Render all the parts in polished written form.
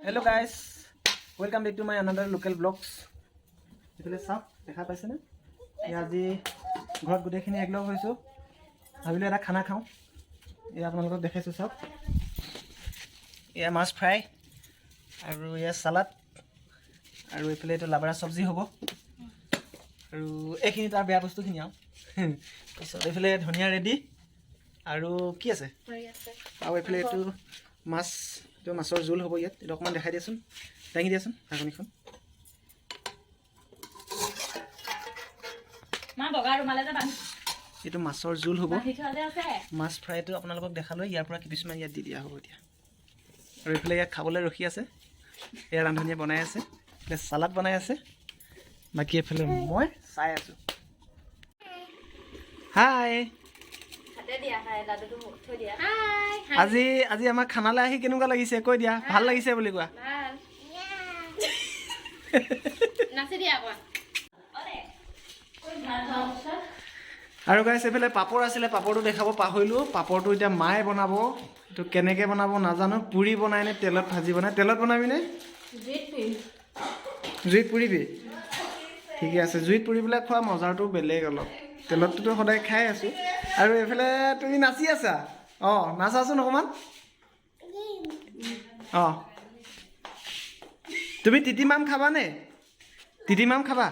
Hello guys, welcome back to my another local vlogs. এইফালে চাওক, দেখা পাইছেনে? এই আজি ঘৰত গোটেইখিনি একলগ হৈছোঁ, ভাবিলোঁ এটা খানা খাওঁ। এয়া আপোনালোকক দেখাইছোঁ, চাওক। এয়া মাছ ফ্ৰাই আৰু এয়া চালাড আৰু এইফালে এইটো লাবাৰা চব্জি হ'ব আৰু এইখিনি তাৰ বেয়া বস্তুখিনি আৰু তাৰপিছত এইফালে ধনিয়া ৰেডি আৰু কি আছে আৰু এইফালে এইটো মাছ, এইটো মাছৰ জোল হ'ব ইয়াত। এইটো অকণমান দেখাই দিয়াচোন, দাঙি দিয়াচোন ঢাকনিখন। এইটো মাছৰ জোল হ'ব। মাছ ফ্ৰাইটো আপোনালোকক দেখালৈ ইয়াৰ পৰা কিছুমান ইয়াত দি দিয়া হ'ব এতিয়া। আৰু এইফালে ইয়াত খাবলৈ ৰখি আছে, এয়া ৰান্ধনীয়ে বনাই আছে, এইফালে চালাড বনাই আছে, বাকী এইফালে মই চাই আছোঁ। হাই, আজি আজি আমাৰ খানালৈ আহি কেনেকুৱা লাগিছে কৈ দিয়া। ভাল লাগিছে বুলি কোৱা। আৰু গাইছ, এইফালে পাপৰ আছিলে, পাপৰটো দেখাব পাহৰিলোঁ। পাপৰটো এতিয়া মায়ে বনাব, এইটো কেনেকৈ বনাব নাজানো। পুৰি বনাই নে তেলত ভাজি বনাই? তেলত বনাবি নে জুইত পুৰিবি? ঠিকে আছে, জুইত পুৰি পেলাই খোৱা মজাটো বেলেগ অলপ। তেলতটোতো সদায় খাই আছোঁ। আৰু এইফালে তুমি নাচি আছা? অঁ, নাচাচোন অকণমান। অঁ, তুমি তিতিমাম খাবানে? তিতিমাম খাবা?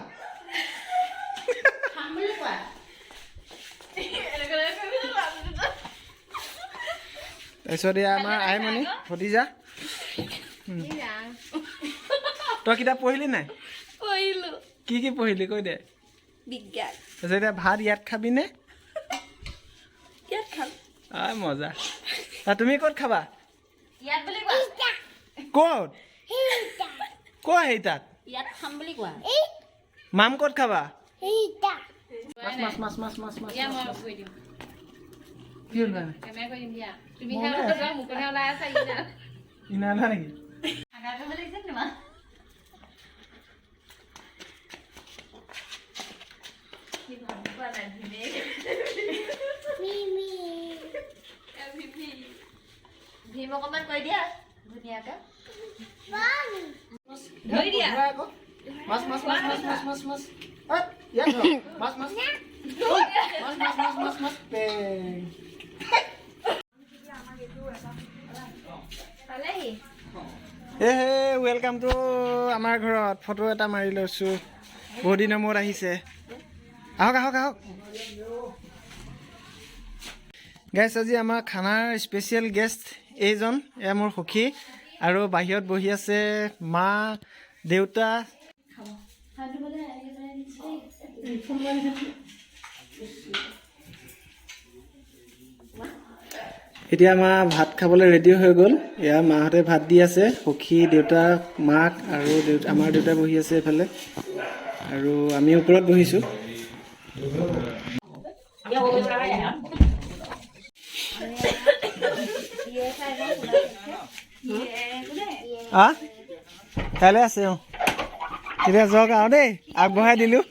তাৰপিছত এয়া আমাৰ আইমণি ভতিজা। তই কিতাপ পঢ়িলি নাই? পঢ়িলো। কি কি পঢ়িলি কৈ দে। বিজ্ঞান। তাৰপিছত এতিয়া ভাত ইয়াত খাবিনে? ইয়াত খাম। আই মজা। তুমি ক'ত খাবা? ইয়াত বুলি কোৱা। ক'ত? ক'ত সেই তাত? ইয়াত খাম বুলি কোৱা। মাম ক'ত খাবা? মাছ মাছ মাছ মাছ মাছ মাছ। দিয়া, মই কৰি দিম। কি হ'ল? কেমেৰা কৰি দিম দিয়া। তুমি মুখনে ওলাই আছা ইনা। ইনা ওলা নেকি? লাগিছে তোমাৰ। ভীম অকণমান কৈ দিয়া ধুনীয়াকে ধৰি দিয়া। মাছ মাছ মাছ মাছ মাছ মাছ মাছ, মাছ মাছ মাছ মাছ মাছ মাছ মাছ। এ হে, welcome to আমাৰ ঘৰত। ফটো এটা মাৰি লৈছোঁ, বহুত দিনৰ মূৰত আহিছে। আহক আহক আহক। গাইছ, আজি আমাৰ খানাৰ স্পেচিয়েল গেষ্ট এইজন, এয়া মোৰ সখী। আৰু বাহিৰত বহি আছে মা দেউতা। এতিয়া আমাৰ ভাত খাবলৈ ৰেডি হৈ গ'ল। এয়া মাহঁতে ভাত দি আছে, সখী, দেউতা, মাক আৰু দেউতা, আমাৰ দেউতা বহি আছে এইফালে আৰু আমি ওপৰত বহিছোঁ। কাইলৈ আছে। অঁ, তেতিয়া যাওক আৰু দেই, আগবঢ়াই দিলোঁ।